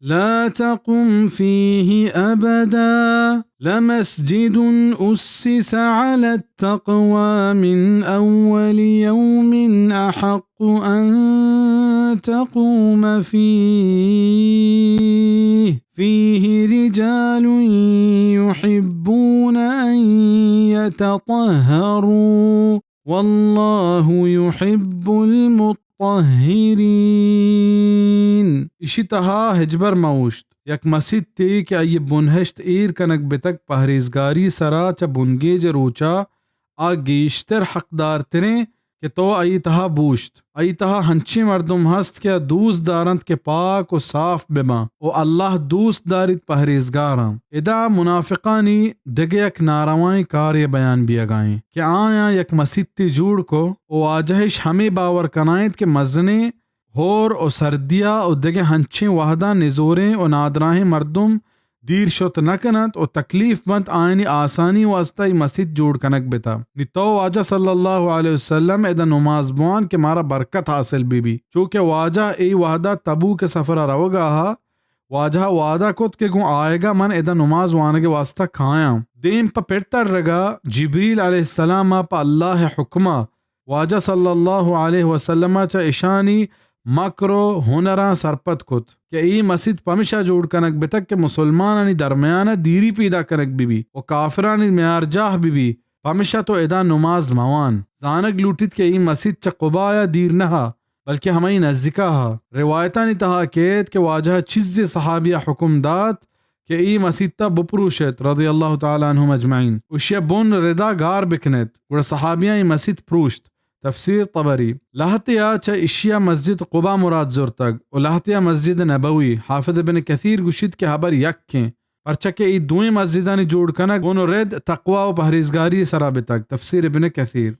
لا تقم فيه أبدا، لمسجد أسس على التقوى من أول يوم أحق أن تقوم فيه، فيه رجال يحبون أن يتطهروا، والله يحب المطهرين. اشی تہا ہچبر مہ اوشت، یک مسیتے کہ آئی بنہشت ایر کنگ بتگ پہریزگاری سرا چہ بنگیج روچا، آ گیشتر حقدارتریں کہ تو آئی تہا بوشت۔ آئی تہا ہنچیں مردم ہست کہ آ دوست دارنت کہ پاک و صاف بباں و اللہ دوست داریت پہریزگاراں۔ ادا منافقانی دگہ یک ناروائیں کارے بیان بیگائیں کہ آیاں یک مسیتے جوڑ کو و واجہش ہمے باور کنائینت کہ مزنیں ہور و سردیا و دگہ ہنچیں وہداں نزوریں و نادراہیں مردم دیر شت نہ کننت و تکلیف بنت، آیانی آسانی واسطہ ای مسیت جوڑ کنگ بتا۔ نی تو واجہ صلی اللہ علیہ وسلم ادا نماز بوان کہ مارا برکت حاصل بی بی، چو کہ واجہ ای وہدا تبوک سفرا روگا ہا، واجہ وعدہ کت کہ گوں آیگا من ادا نماز وانگ واسطہ کایاں۔ دیم پہ پر ترگا جبریل علیہ السلام پہ اللہ حکما واجہ صلی اللہ علیہ وسلم ء چہ اشانی مکر و ہنراں سرپد کت کہ اے مسیت پمشا جوڑ کنگ بتگ کہ مسلمانانی درمیان ء دیری پیدا کنگ بہ بی و کافرانی میارجاہ بہ بی، پمشا تو ادا نماز موان۔ زانگ لوٹیت کہ اے مسیت چہ قباء ء دیر نہ ء بلکہ ہمائی نزیکا ء۔ روایتانی تہا کیت کہ واجہ چیزے صحابی ء حکم دات کہ اے مسیت ء بپروشت، رضی اللہ تعالی عنہم اجمعین، و اشی ء بن ردا گار بکنیت۔ گڑا صحابیاں اے مسیت پروشت۔ تفسیر طبری۔ لہتیا چہ اشیا مسجد قباء مراد زرتگ و لہتیا مسجد نبوی۔ حافظ ابن کثیر گوشیت کہ ہبر یکیں، پرچا کہ اے دوئیں مسجدانی جوڑ کنگ بن و رد تقوی و پہریزگاری سرا بتگ۔ تفسیر ابن کثیر۔